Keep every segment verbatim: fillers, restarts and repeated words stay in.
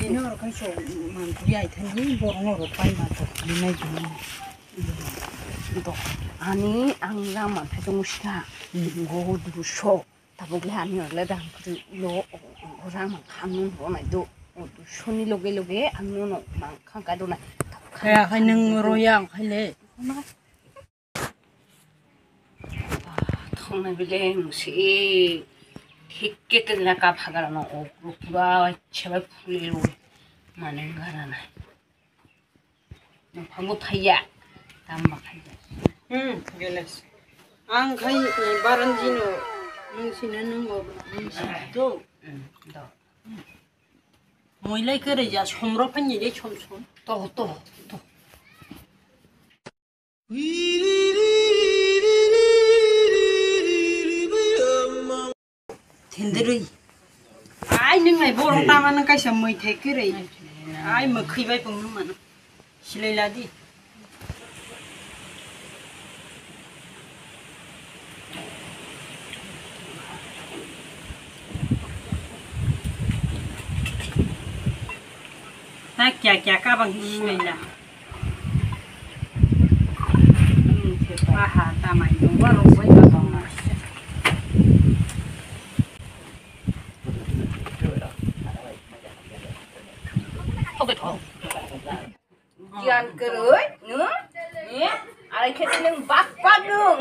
Ini orang kan so mantu ya itu ni borong orang pai mantu ini lagi ni. To ani ang rang manthai tong sika. Go du so. Tabuk le ani orang le rang kri lo rang mang khan nun ro nai do. Go du so ni loge loge ang nun mang khan ka do nai. Kaya khai nung ro ya khai le. Thongnai bile mungsi thik ke ten la kap hagar no o pura chaba phuli ro mane gara nai. No phamu thaya tam ma khai. Hmm, geles. Ang khai baranji no mungsi na nung o mungsi do. Hmm, do. Moilai kere ya somro phani le som som. To to to. Thenderwi. Ai, nung nai borok tama nung kaisa moi thai kwrwi. Ai, mwkhwi bai pung nung mano. Silai ladi. Ta kya kya kabang silai la. Aha, tamai nungba rok bai ba tong na. Giyan kwrwi, nung? Ni? Arai khe nung bakpa nung.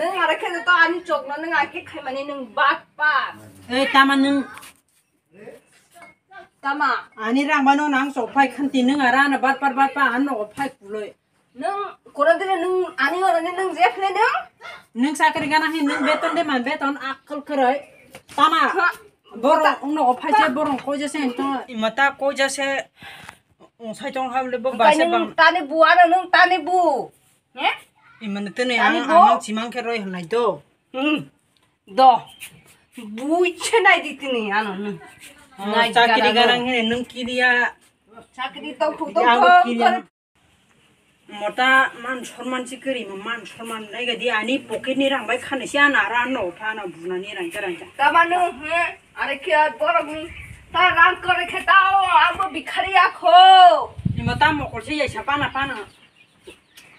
Nung arai khe to ani chokno nung aki khaimani nung bakpa. Ei, tama nung. Tama. Ani rang bano nang sok phai khanti nung ara na bat par bat pa an no phai kuloi. Nung kono dile nung ani oro ni nung je phne nung. Nung sakri gana hin nung beton de man beton akal kwrwi. Tama. Ha. Boro ungno phai je boro ko je sen to. Imata ko je se ung sai tong ha le bo ba se bang. Tani bu ano nung tani bu. He? Imane tene ang amang chimang khe roi hnai do. Hmm. Do. Bui che nai di tini ano nung. Nai chakri garang he nung kiriya. Chakri to phu to. Mota man sorman si kiri man sorman nai gadi ani pocket ni rang bai khani si ana ra no pha na buna ni rang jarang ja. Tama nung he? Are khe borok ni ta rang kore khe ta o abo bikhari akho. Ni mota mokol si ya sa pana pana.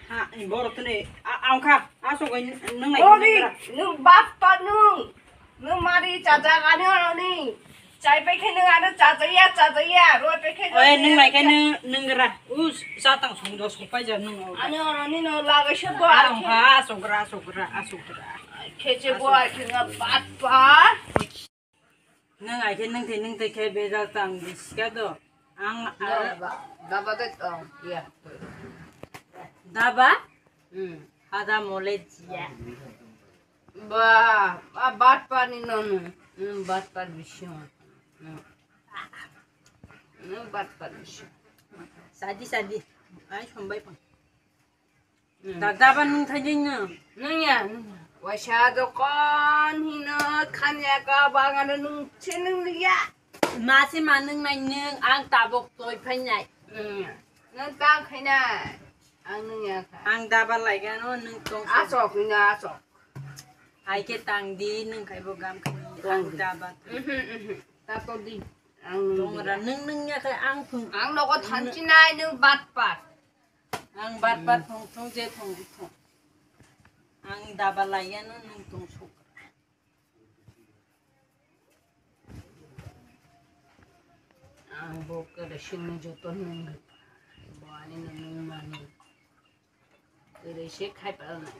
Ha, borok tene, a, angkha, asok oi nung nai. Ori, nung bappa nung. Nung mari chaja gani oroni. Chai pai khe nung ano chajaya, chajaya, roi pai khe. Oi, nung nai khe nung, nung gra. Us, satang song do song pai ja nung. Ani oroni no lagai se bo. Angkha, asok gra, asok gra, asok gra. Khe je bo ai khe nung bappa. Nung ai khe nung thai nung thai khe bejal tang di sika do. Ang daba de tong ya. Daba? Hmm. Ada mole jia. Ba, ba bat pani nonu. Hmm, bat pan bising. Hmm. Hmm, bat pan bising. Sadi sadi. Ai sombai pang. Dada ba nung thai jeng nung. Nung ya. Waisa dokon hino khanya ka bangano nung chenung ya. Ma se ma nung nai nung ang tabok toi phai nai. Nung tang khai nai. Ang nung ya kha. Ang daba lai gano nung tong. Asok hino asok. Ai ke tang di nung khai bo gam khai. Ang daba. Tato di. Ang nung. Tong ra nung nung ya khai ang phung. Ang nogo thanchi nai nung bat pat. Ang bat bat thong thong je thong thong. Ang daba laiya no nung tong sok. Ang bo kere sing joto nung. Bo ani no nung mani. Kere se khai pa na.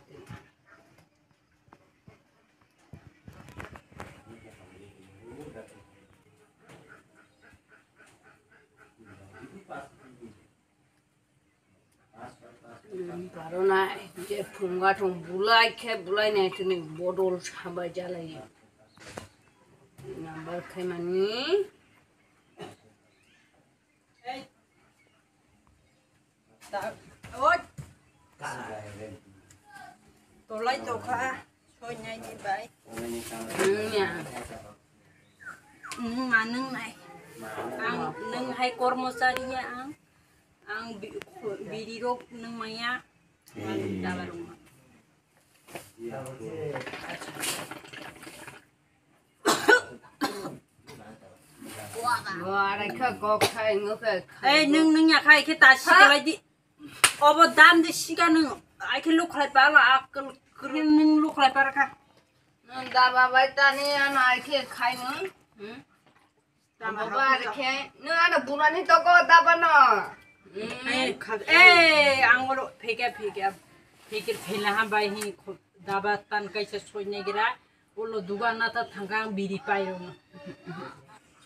Karona je phunga thong bulai khe bulai nai tini bodol sabai jalai. Number khe mani. Tolai tokha. Soinai ni bai. Nung ya. Nung ma nung nai. Ang nung hai kormosari ya ang. Ang bi-, biri rok nung maya. Ang daba rok ma. Bo arai kha kok khai ngo kha. Ei, nwng, nwng ya khai khe ta si Ha? Kalai di. Obo dam de siga nwng. Ai khe luk khlai pa la, a kal-, kal-, nwng luk khlai pa ra kha. Nwng daba bai tani ano ai khe khai nwng. Hmm? Daba Abo ha bai khe. Nwng ano bunani togo daba no. Hmm. Ei, kha-, ei, ang oro pheke, pheke, pheke phela ha bai hi kho-, daba tan kaisa soi nai gira. Ulo dugan na ta thangka ang biri pai rong.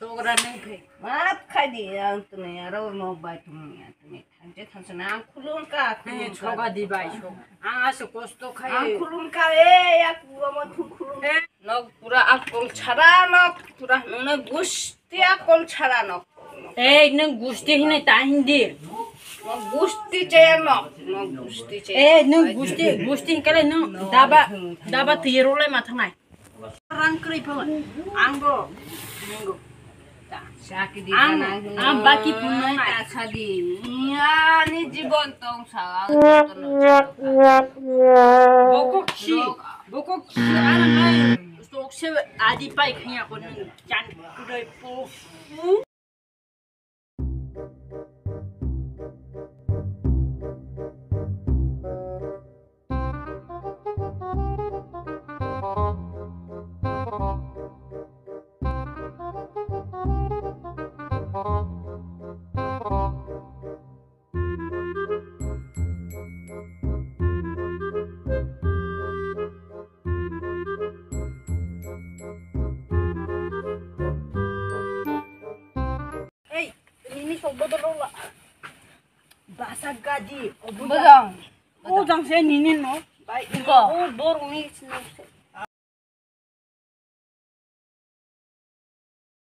Sogra neng khe. Maaf khai di ang tuni aro mo bai tuni ang tuni thangje thangsa na ang khulum ka khulum ka. Soga di bai so. Ang aso kosto khai. Ang khulum ka e ya kuwa mo khulum. Nok pura akol chara nok pura nune gusti akol chara nok. Ei, nung gusti hinui ta hindi. Nok gusti chaya nok, nok gusti chaya. Ei, nung gusti, gusti hingkale nung daba, daba tiyero lai ma thangnai. Rang kwrwi pho, ang bo, nung bo. Sakidi ang, ang baki phunung nai. Sadi, ani jibon tong sa. Bokok si, bokok si, ano nai, sok se adi pai khanya ko nung jan kudai po. Ei, nini sok bodol rok la. Basa gadi, obo bojong. Bojong se nini no. Bai, iko. O bor uni sini.